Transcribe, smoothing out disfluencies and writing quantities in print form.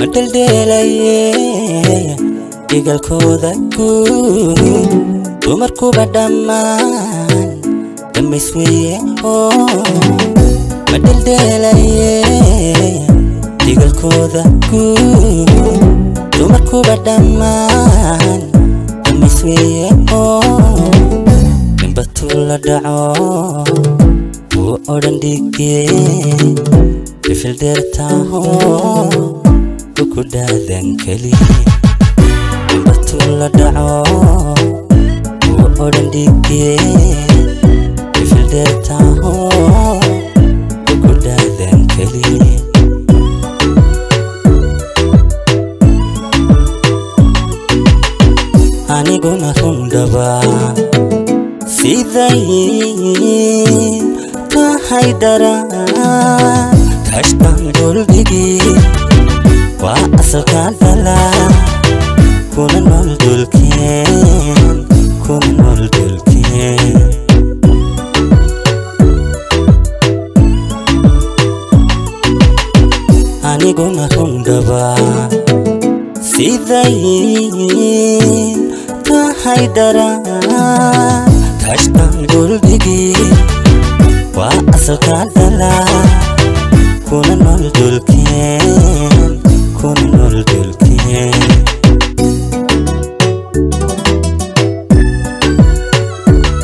Madaldheelaye dhigalkooda guud, dumarkuba dhammaan dhammays weeye oo. Madaldheelaye dhigalkooda guud, dumarkuba dhammaan dhammays weeye oo. Ninbatuu la dhaco wuu odhan dhigee dhifildeertaho ku dhaadan keliye. Ninbatuu la dhaco wuu odhan dhigee dhifildeertaho ku dhaadan keliye. Aniguna rundhaba siday tahay daraa tashtan duldhigi, waa asalka dhala kuna nool dulkeen, kuna nool dulkeen. Aniguna rundhaba siday tahay daraa tashtan duldhigi, waa asalka dhala kuna nool dulkeen.